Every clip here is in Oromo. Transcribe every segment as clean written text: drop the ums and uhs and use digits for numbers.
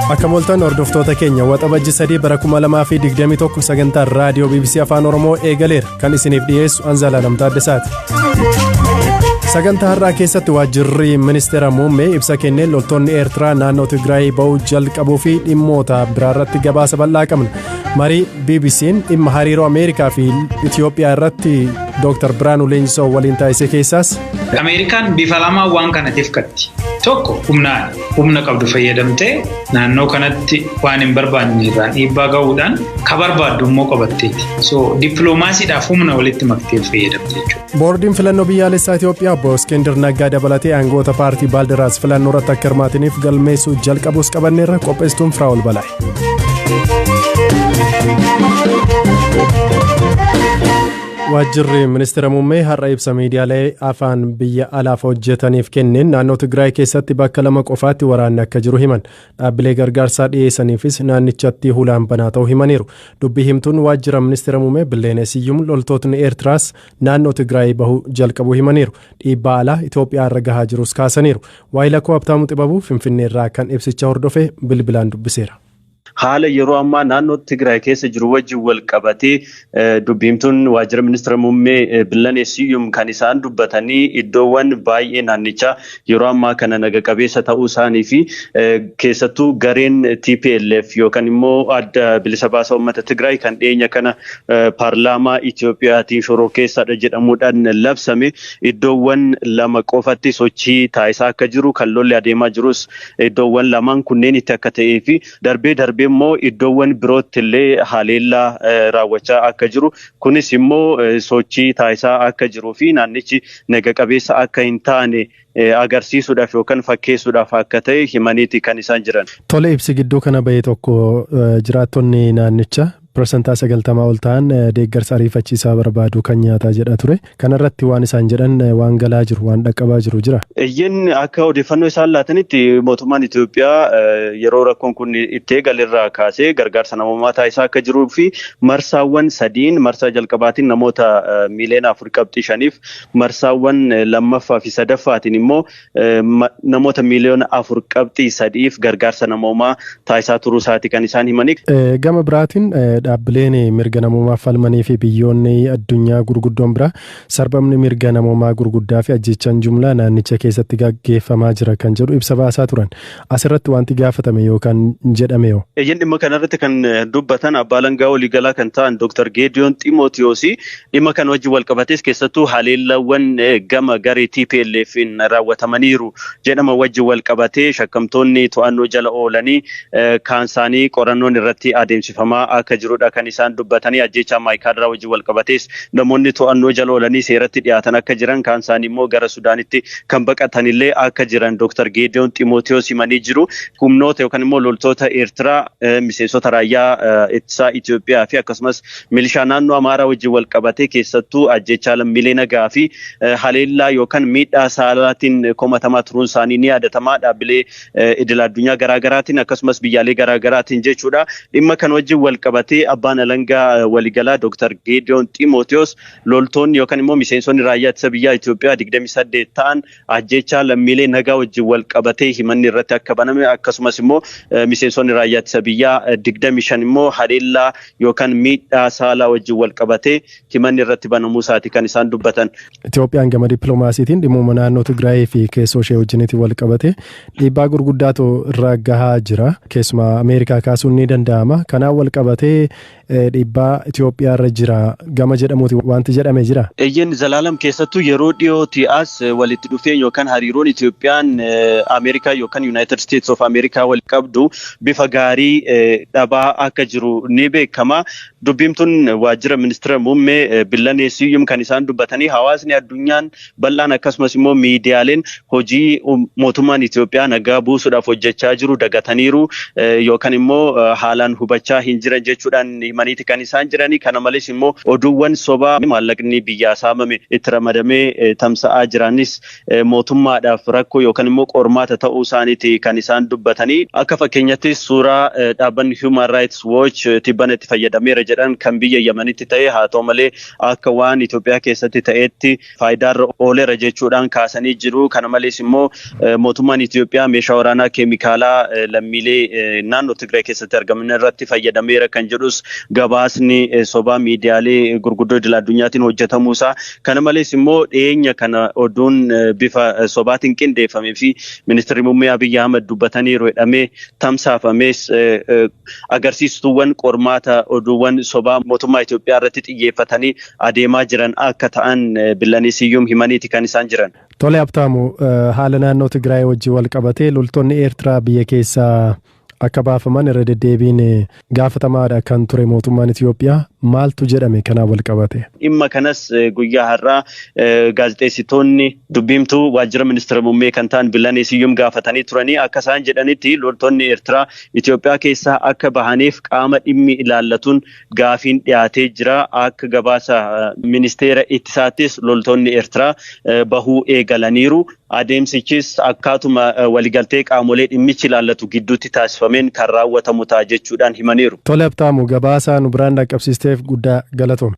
Akka mooltan hordoftoota keenya, Waxabajji 3 bara 2021 sagantaan raadiyoo BBC Afaan Oromoo eegaleera. Kan isiniif dhiyeessu Anzalaalam Taaddasaati. Sagantaa har'aa keessatti waajjirri ministeera muummee ibsa kenneen loltoonni Eertiraa naannoo Tigraay ba'uu jalqabuu fi dhimmoota biraarratti gabaasa bal'aa qabna. Marii BBC'n dhimma hariiroo Ameerikaa fi Itiyoophiyaa irratti Dr. Biraanuu Leenjisoo waliin taasise keessaas. Ameerikaan bifa lamaan waan kana tifkatti. Tokko humnaan, humna qabdu fayyadamtee naannoo kanatti waan hin barbaanne irraan dhiibbaa ga'uudhaan ka barbaaddu immoo qabatteeti. So dippiloomaasiidhaaf humna walitti maktee fayyadamte jechuudha. Boordiin filannoo biyyaalessaa Itiyoophiyaa obbo Iskindir Naggaa dabalatee aangoota paartii Baaldiraas filannoo irratti akka hirmaataniif galmeessuu jalqabuus qabanneerra. Qopheessituun Firaa'ol Balaa'e. Waajjirri ministeera muummee har'a ibsa miidiyaalee afaan biyya alaaf hojjetaniif kenneen naannoo Tigraay keessatti bakka lama qofaatti waraanni akka jiru himan. Dhaabbilee gargaarsaa dhiyeessaniifis naannichatti hulaan banaa ta'uu himaniiru. Dubbii himtuun waajjira ministeera muummee Billeenee Siyyum loltootni Eertiraas naannoo Tigraay bahuu jalqabuu himaniiru. Dhiibbaa alaa Itoophiyaa irra gahaa jirus kaasaniiru. Waayilakoo Habtaamuu Xibabuu Finfinnee irraa kan ibsicha hordofe bilbilaan dubbiseera. Haala yeroo ammaa naannoo Tigraay keessa jiru wajjin wal qabatee dubbiimtuun waajjira ministeera muummee Billanee Siyyum kan isaan dubbatanii iddoowwan baay'ee naannichaa yeroo ammaa kana naga qabeessa ta'uu isaanii fi keessattuu gareen TPLF yookaan immoo Adda Bilisa Baasaa Uummata Tigraay kan dhiyeenya kana paarlaamaa Itiyoophiyaatiin shororkeessaadha jedhamuudhaan labsame iddoowwan lama qofatti sochii taasisaa akka jiru, kan lolli adeemaa jirus iddoowwan lamaan kunneenitti akka ta'ee fi darbee darbee immoo iddoowwan birootti illee haleellaa raawwachaa akka jiru, kunis immoo sochii taasisaa akka jiruu fi naannichi naga qabeessa akka hin taane agarsiisuudhaaf yookaan fakkeessuudhaaf akka ta'e himaniiti kan isaan jiran. Tole, ibsi gidduu kana bahee tokko jiraattonni naannicha 90% ol ta'an deeggarsa ariifachiisaa barbaadu kan nyaataa jedha ture. Kanarratti waan isaan jedhan, waan galaa jiru, waan dhaqqabaa jiru jira? Eeyyeen, akka odeeffannoo isaan laatanitti mootummaan Itoophiyaa yeroo rakkoon kun itti eegalerraa kaasee gargaarsa namoomaa taasisaa akka jiruu fi marsaawwan sadiin, marsaa jalqabaatiin namoota miiliyoona 4.5f, marsaawwan lammaffaa fi sadaffaatiin immoo namoota miiliyoona 4.3f gargaarsa namoomaa taasisaa turuu isaati kan isaan himanii. Gama biraatiin dhaabbileen mirga namoomaa falmanii fi biyyoonni addunyaa gurguddoon biraa sarbamni mirga namoomaa gurguddaa fi ajjechaan jumlaa naannicha keessatti gaggeeffamaa jira kan jedhu ibsa baasaa turan. Asirratti wanti gaafatame yookaan jedhame yoo? Eeyyeen, dhimma kanarratti kan dubbatan abbaa alangaa waliigalaa kan ta'an Dr. Geediyoon Ximootiyoos dhimma kana wajjin wal qabates keessattuu haleellawwan gama garee TPLF'n raawwatamaniiru jedhama wajjin wal qabatee shakkamtoonni to'annoo jala oolanii kaan isaanii qorannoon irratti adeemsifamaa akka jirudha kan isaan dubbatanii. Ajjeechaa Maayikaadraa wajjin wal qabatees namoonni to'annoo jala oolanii seeratti dhiyaatan akka jiran, kaan isaanii immoo gara Sudaanitti kan baqatanillee akka jiran Dr. Geediyoon Ximootiyoos himanii jiru. Humnoota yookaan immoo loltoota Eertiraa, miseensota raayyaa ittisaa Itoophiyaa fi akkasumas milishaa naannoo Amaaraa wajjin wal qabatee keessattuu ajjeechaa lammiilee nagaa fi haleellaa yookaan miidhaa saalaatiin komatamaa turuun isaanii ni yaadatama dhaabbilee idil addunyaa garaagaraatiin akkasumas biyyaalee garaagaraatiin jechuudha. Dhimma kan wajjin wal qabatee abbaan alangaa waliigalaa Dr. Geediyoon Ximootiyoos loltoonni yookaan immoo miseensonni raayyaa ittisa biyyaa Itoophiyaa 28 ta'an ajjeechaa lammiilee nagaa wajjin wal qabatee himanni irratti akka baname, akkasumas immoo miseensonni raayyaa ittisa biyyaa 25 immoo haleellaa yookaan miidhaa saalaa wajjin wal qabatee himanni irratti banamuu isaati kan isaan dubbatan. Itoophiyaan gama dippiloomaasiitiin dhimmuma naannoo Tigraayii fi keessoo ishee wajjinitti wal qabate dhiibbaa gurguddaatu irra gahaa jira. Keessumaa Ameerikaa kaasuun ni danda'ama. Kanaan wal qabatee dhiibbaa Itoophiyaa irra jira gama jedhamuuti wanti jedhame jira? Eeyyeen Zalaalam, keessattuu yeroo dhiyooti as walitti dhufeenya yookaan hariiroon Itoophiyaan Ameerikaa yookaan United States of America wal qabdu bifa gaarii dhabaa akka jiru ni beekama. Dubbiimtuun waajjira ministeera muummee Billanee Siyyum kan isaan dubbatanii hawaasni addunyaan bal'aan akkasumas immoo miidiyaaleen hojii mootummaan Itoophiyaa nagaa buusuudhaaf hojjechaa jiru dagataniiru yookaan immoo haalaan hubachaa hin jiran jechuudhaan. jechuudhaan himaniiti kan isaan jiranii. Kana malees immoo oduuwwan sobaa maallaqni biyyaa saamame itti ramadamee tamsa'aa jiranis mootummaadhaaf rakkoo yookaan immoo qormaata ta'uu isaaniiti kan isaan dubbatanii. Akka fakkeenyatti suuraa dhaabbanni Human Rights Watch tibbana itti fayyadameera jedhan kan biyya Yamanitti ta'e, haa ta'u malee akka waan Itoophiyaa keessatti ta'etti faayidaarra ooleera jechuudhaan kaasanii jiru. Kana malees immoo mootummaan Itoophiyaa meeshaa waraanaa keemikaalaa lammiilee naannoo Tigraay keessatti argaman irratti fayyadameera kan jedhus gabaasni sobaa miidiyaalee gurguddoo idil addunyaatiin hojjetamuusaa. Kana malees immoo dhiyeenya kana oduun bifa sobaatiin qindeeffamee fi ministeerri muummee Abiyyi Ahmad dubbataniiru jedhamee tamsaafames agarsiistuuwwan qormaata oduuwwan sobaa mootummaa Itoophiyaa irratti xiyyeeffatanii adeemaa jiran akka ta'an Billanii Siyyuum himaniiti kan isaan jiran. Tole Habtaamu, haala naannoo Tigraay wajjin wal qabatee loltoonni Eertiraa biyya keessaa akka baafaman irra deddeebiin gaafatamaadha kan ture mootummaan Itoophiyaa. Maaltu jedhame kanaan wal qabate? Dhimma kanas guyyaa har'aa gaazexeessitoonni dubbiimtuu waajjira ministeera muummee kan ta'an Billanee Siyyuum gaafatanii turanii. Akka isaan jedhanitti loltoonni Eertiraa Itoophiyaa keessaa akka bahaniif qaama dhimmi ilaallatuun gaafiin dhiyaatee jira. Akka gabaasa ministeera ittisaattis loltoonni Eertiraa bahuu eegalaniiru. Adeemsichis akkaatuma waliigaltee qaamolee dhimmichi ilaallatu gidduutti taasifameen kan raawwatamu ta'a jechuudhaan himaniiru. Tole Habtaamu, gabaasaa nu biraan dhaqqabsiisteef guddaa galatoome.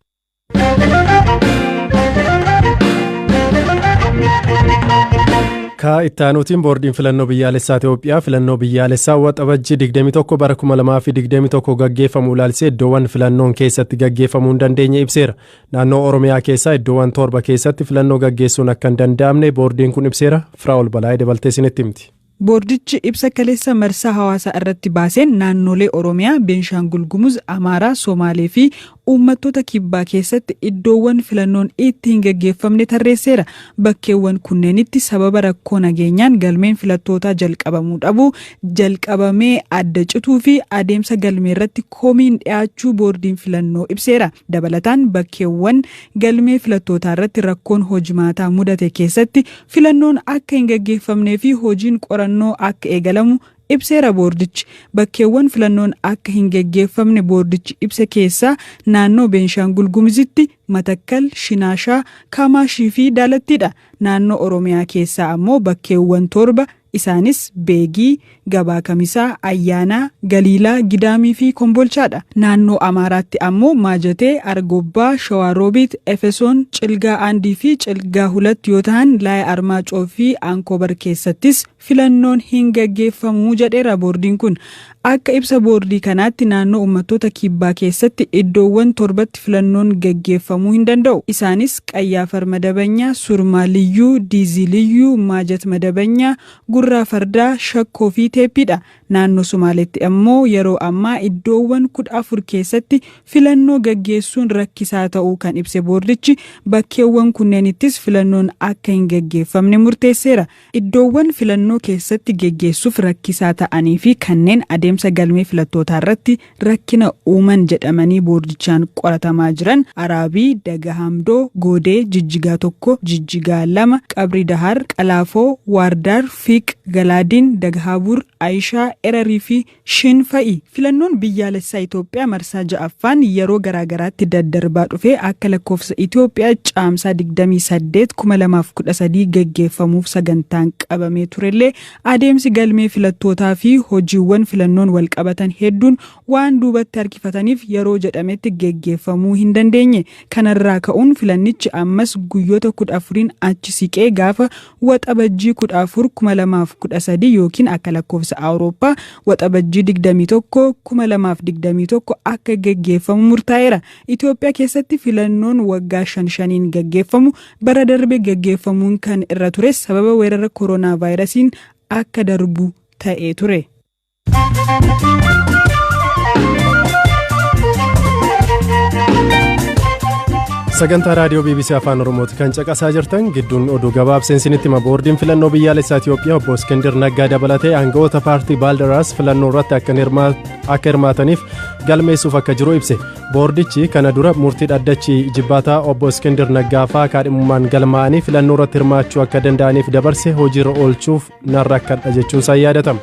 Ka itti aanuutiin boordiin filannoo biyyaalessaa Itoophiyaa filannoo biyyaalessaa Waxabajjii 21 bara 2021 gaggeeffamu ilaalchisee iddoowwan filannoon keessatti gaggeeffamuu hin dandeenye ibseera. Naannoo Oromiyaa keessaa iddoowwan torba keessatti filannoo gaggeessuun akka hin danda'amne boordiin kun ibseera. Firaa'ol Balaayee dabaltee isinitti himti. Boordichi ibsa kaleessa marsaa hawaasaa irratti baaseen naannolee Oromiyaa, Beenshaangul Gumuz, Amaaraa, Somaalee fi uummattoota Kibbaa keessatti iddoowwan filannoon itti hin gaggeeffamne tarreesseera. Bakkeewwan kunneenitti sababa rakkoo nageenyaan galmeen filattootaa jalqabamuu dhabuu, jalqabamee adda cituu fi adeemsa galmee irratti komiin dhiyaachuu boordiin filannoo ibseera. Dabalataan bakkeewwan galmee filattootaa irratti rakkoon hojimaataa mudate keessatti filannoon akka hin gaggeeffamnee fi hojiin qorannoo akka eegalamu ibseera boordichi. Bakkeewwan filannoon akka hin gaggeeffamne boordichi ibsa keessaa naannoo Beenshaangul Gumuzitti Matakkal, Shinaashaa, Kamaashii fi Daalattiidha. Naannoo Oromiyaa keessaa ammoo bakkeewwan torba, isaanis Beegii, Gabaa Kamisaa, Ayyaanaa, Galiilaa, Gidaamii fi Kombolchaadha. Naannoo Amaaraatti ammoo Maajatee, Argobbaa, Shawaaroobiit, Efesoon, Cilgaa Aandii fi Cilgaa Hulat yoo ta'an, Laaya Armaacoo fi Ankobar keessattis filannoon hin gaggeeffamuu jedheera boordiin kun. Akka ibsa boordii kanaatti naannoo uummattoota Kibbaa keessatti iddoowwan torbatti filannoon gaggeeffamuu hin danda'u. Isaanis Qayyaafar Madabanyaa, Surmaa Liyyuu, Diizii Liyyuu, Maajat Madabanyaa, Gurraa Fardaa, Shakkoo fi Teeppiidha. Naannoo Sumaaleetti ammoo yeroo ammaa iddoowwan 14 keessatti filannoo gaggeessuun rakkisaa ta'uu kan ibse boordichi, bakkeewwan kunneenittis filannoon akka hin gaggeeffamne murteesseera. Iddoowwan filannoo keessatti geggeessuuf rakkisaa ta'anii fi kanneen adeemsa galmee filattootaa irratti rakkina uuman jedhamanii boordichaan qoratamaa jiran Araabii, Dagahamdoo, Goodee, Jijjigaa 1, Jijjigaa 2, Qabri Dahar, Qalaafoo, Waardaar, Fiiq, Galaadiin, Daghaabur, Ayishaa, Erarii fi Shin fa'i. Filannoon biyyaalessaa Itoophiyaa marsaa ja'affaan yeroo garaagaraatti daddarbaa dhufe akka lakkoofsa Itoophiyaa Caamsaa 28, 2013 gaggeeffamuuf sagantaan qabamee turellee, adeemsi galmee filattootaa fi hojiiwwan filannoon walqabatan hedduun waan duubatti harkifataniif yeroo jedhametti geggeeffamuu hin dandeenye. Kanarraa ka'uun filannichi ammas guyyoota 14n achi siqee gaafa Waxabajjii 14, 2013 yookiin akka lakkoofsa Awurooppaa Waxabajjii 21, 2021 akka geggeeffamu murtaa'eera. Itoophiyaa keessatti filannoon waggaa shan shaniin gaggeeffamu bara darbe gaggeeffamuun kan irra tures sababa weerara koronaavaayirasiin akka darbu ta'ee ture. Sagantaa raadiyoo BBC Afaan Oromooti kan caqasaa jirtan. Gidduun oduu gabaabseen isinitti hima. Boordiin filannoo biyyaalessaa Itoophiyaa obbo Iskindir Naggaa dabalatee aangawoota paartii Baaldaraas filannoo irratti akka hirmaataniif galmeessuuf akka jiru ibse. Boordichi kana dura murtii dhaddachi jibbaataa obbo Iskindir Naggaa fa'aa kaadhimummaan galmaa'anii filannoo irratti hirmaachuu akka danda'aniif dabarse hojiirra oolchuuf nan rakkadha jechuun isaa yaadatama.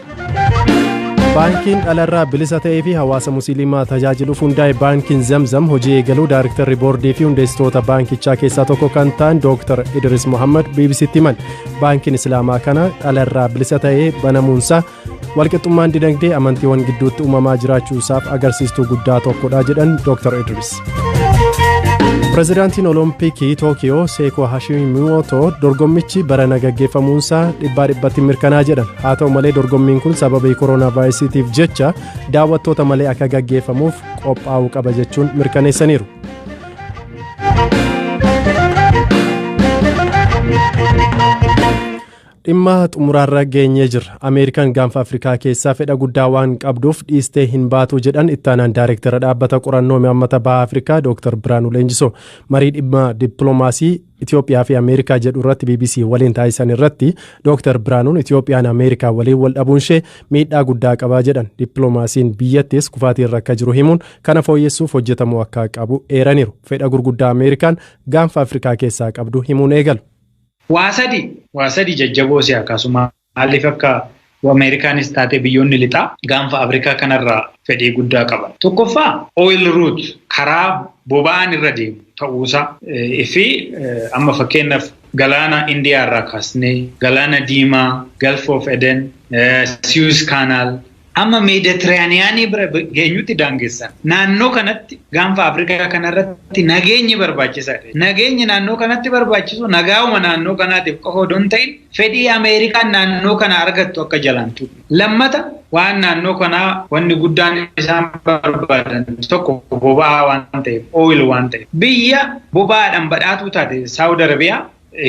Baankiin dhalarraa bilisa ta'ee fi hawaasa musliimaa tajaajiluuf hundaa'e baankiin Zamzam hojii eegaluu daarektarri boordii fi hundeessitoota baankichaa keessaa tokko kan ta'an Dr. Idris Mohammad BBCtti himan. Baankiin Islaamaa kana dhalarraa bilisa ta'ee banamuunsaa walqixxummaan dinagdee amantiiwwan gidduutti uumamaa jiraachuusaaf agarsiistuu guddaa tokkodha jedhan Dr. Idris. Pireezidaantiin Olompikii Tookiyoo Seekoo Hashimoto dorgommichi barana gaggeeffamuunsaa 100% mirkanaa jedhan. Haa ta'u malee, dorgommiin kun sababii kooroonaa vaayirasiitiif jecha daawwattoota malee akka gaggeeffamuuf qophaa'uu qaba jechuun mirkaneessaniiru. Dhimma xumuraarra geenyee jirra. Ameerikaan gaanfa Afrikaa keessaa fedha guddaa waan qabduuf dhiistee hin baatu jedhan ittaanaan daayirektara dhaabbata qorannoo imaammata baha Afrikaa Dr. Biraanuu Leenjisoo. Marii dhimma dippiloomaasii Itoophiyaa fi Ameerikaa jedhu irratti BBC waliin taasisan irratti Dr. Biraanuun Itoophiyaan Ameerikaa waliin wal dhabuun ishee miidhaa guddaa qabaa jedhan. Dippiloomaasiin biyyattis kufaatii irra akka jiru himuun kana fooyyessuuf hojjetamuu akka qabu eeraniiru. Fedha gurguddaa Ameerikaan gaanfa Afrikaa keessaa qabdu himuun eegalu. Waa sadi jajjaboo si'a akkasuma maaliif akka Ameerikaanis taate biyyoonni lixaa gaanfa Afrikaa kanarraa fedhii guddaa qaban. Tokkoffaa, oil route, karaa boba'aan irra deemu ta'uusaa fi amma fakkeenyaaf galaana Indiyaa irraa kaasnee galaana Diimaa, Gulf of Aden, Suez Canal amma Meeditiraaniyaanii bira geenyutti daangessan. Naannoo kanatti, gaanfa Afrikaa kanarratti nageenyi barbaachisaadha. Nageenyi naannoo kanatti barbaachisu nagaa'uma naannoo kanaatiif qofa odoo hin ta'in fedhii Ameerikaan naannoo kana argattu akka jalaan tuqu. Lammata, waan naannoo kanaa wanni guddaan isaan barbaadan tokko boba'aa waan ta'eef, oil waan ta'eef. Biyya boba'aadhaan badhaatuu taate Saawud Arabiyaa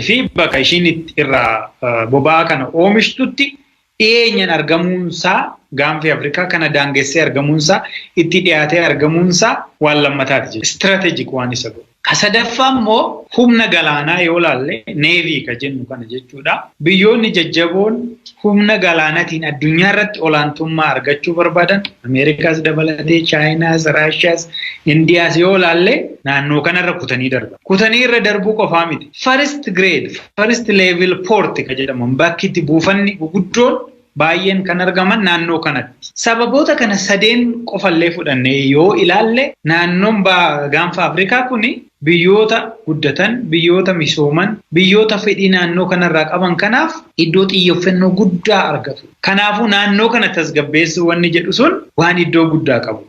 fi bakka ishiin irraa boba'aa kana oomishtutti dhiyeenyaan argamuunsaa, gaanfi Afrikaa kana daangessee argamuunsaa, itti dhiyaatee argamuunsaa waan lammataati jechuudha. Strategic waan isa godhu. Ka sadaffaa immoo humna galaanaa yoo laalle, navy ka jennu kana jechuudha. Biyyoonni jajjaboon humna galaanaatiin addunyaa irratti olaantummaa argachuu barbaadan, Ameerikaas dabalatee, Chaayinaas, Raashiyaas, Indiyaas yoo laalle, naannoo kanarra kutanii darba. Kutanii irra darbuu qofaa miti. First grade, first level port ka jedhaman, bakki itti buufanni guguddoon baay'een kan argaman naannoo kanatti. Sababoota kana sadeen qofallee fudhannee yoo ilaalle, naannoon gaanfa Afrikaa kuni biyyoota guddatan, biyyoota misooman, biyyoota fedhii naannoo kanarraa qaban kanaaf iddoo xiyyeeffannoo guddaa argatu. Kanaafuu naannoo kana tasgabbeessuu wanni jedhu sun waan iddoo guddaa qabu.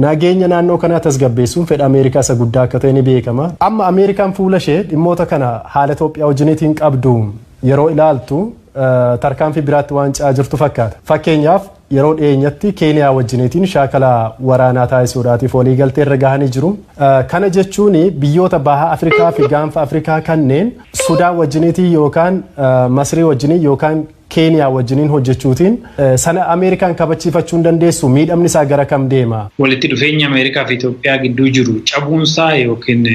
Nageenya naannoo kanaa tasgabbeessuun fedha Ameerikaa isa guddaa akka ta'e ni beekama. Amma Ameerikaan fuula ishee dhimmoota kana haala Itoophiyaa wajjiniitiin qabdu yeroo ilaaltu tarkaanfii biraatti waan ce'aa jirtu fakkaata. Fakkeenyaaf, yeroo dhiyeenyatti Keeniyaa wajjiniitiin shaakala waraanaa taasisuudhaatiif waliigaltee irra gahanii jiru. Kana jechuun biyyoota baha Afrikaa fi gaanfa Afrikaa kanneen Sudaan wajjiniitiin yookaan Masrii wajjiniin yookaan Keeniyaa wajjiniin hojjechuutiin sana Ameerikaan kabachiifachuu hin dandeessu, miidhamni isaa gara kam deema? Walitti dhufeenya Ameerikaa fi Itoophiyaa gidduu jiru cabuunsaa yookiin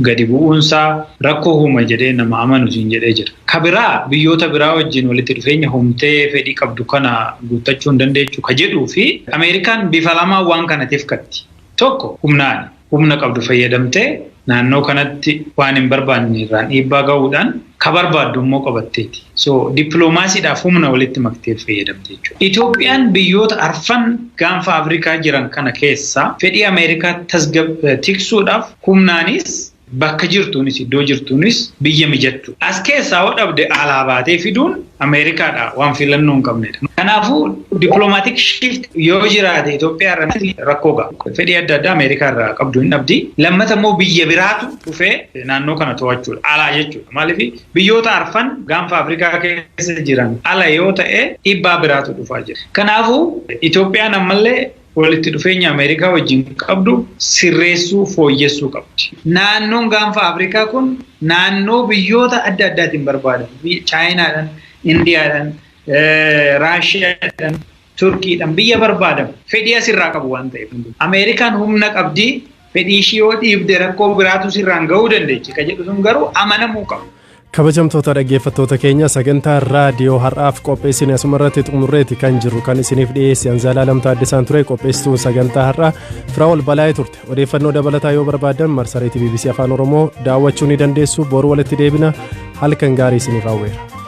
gadi bu'uunsaa rakkoo uuma jedhee nama amanu siin jedhee jira. Ka biraa, biyyoota biraa wajjin walitti dhufeenya humtee fedhii qabdu kana guuttachuu hin dandeechu ka jedhuu fi Ameerikaan bifa lamaan waan kana tifkatti. Tokko humnaani. Humna qabdu fayyadamtee naannoo kanatti waan hin barbaanne irraan dhiibbaa ga'uudhaan ka barbaaddu immoo qabatteeti. So dippiloomaasiidhaaf humna walitti maktee fayyadamte jechuudha. Itoophiyaan biyyoota arfan gaanfa Afrikaa jiran kana keessa fedhii Ameerikaa tiksuudhaaf humnaanis, bakka jirtuunis, iddoo jirtuunis biyya mijattu. As keessaa hoo dhabde alaa baatee fiduun Ameerikaadha waan filannoo hin qabnedha. Kanaafuu diplomatic shift yoo jiraate Itoophiyaa irratti rakkoo ga'a. Fedhii adda addaa Ameerikaa irraa qabdu hin dhabdi. Lammata immoo biyya biraatu dhufee naannoo kana to'achuudha. Alaa jechuudha. Maaliif, biyyoota arfan gaanfa Afrikaa keessa jiran ala yoo ta'e dhiibbaa biraatu dhufaa jira. Kanaafuu Itoophiyaan ammallee walitti dhufeenya Ameerikaa wajjin qabdu sirreessuu, fooyyessuu qabdi. Naannoon gaanfa Afrikaa kun naannoo biyyoota adda addaatiin barbaadamu. Chaayinaadhaan, Indiyaadhaan, Raashiyaadhaan, Turkiidhaan biyya barbaadamu. Fedhii asirraa qabu waan ta'eef. Ameerikaan humna qabdii, fedhii ishii yoo dhiibde rakkoo biraatu sirraan gahuu dandeechi. Ka jedhu sun garuu amanamuu qabu. Kabajamtoota dhaggeeffattoota keenya, sagantaa raadiyoo har'aaf qopheessine asuma irratti xumurreeti kan jirru. Kan isiniif dhiyeesse Anzaalaa Taaddasaan ture. Qopheessituun sagantaa har'aa Firaa'ol Balaayee turte. Odeeffannoo dabalataa yoo barbaadan marsariitii BBC Afaan Oromoo daawwachuu ni dandeessu. Boru walitti deebina, halkan gaarii isiniif hawweera.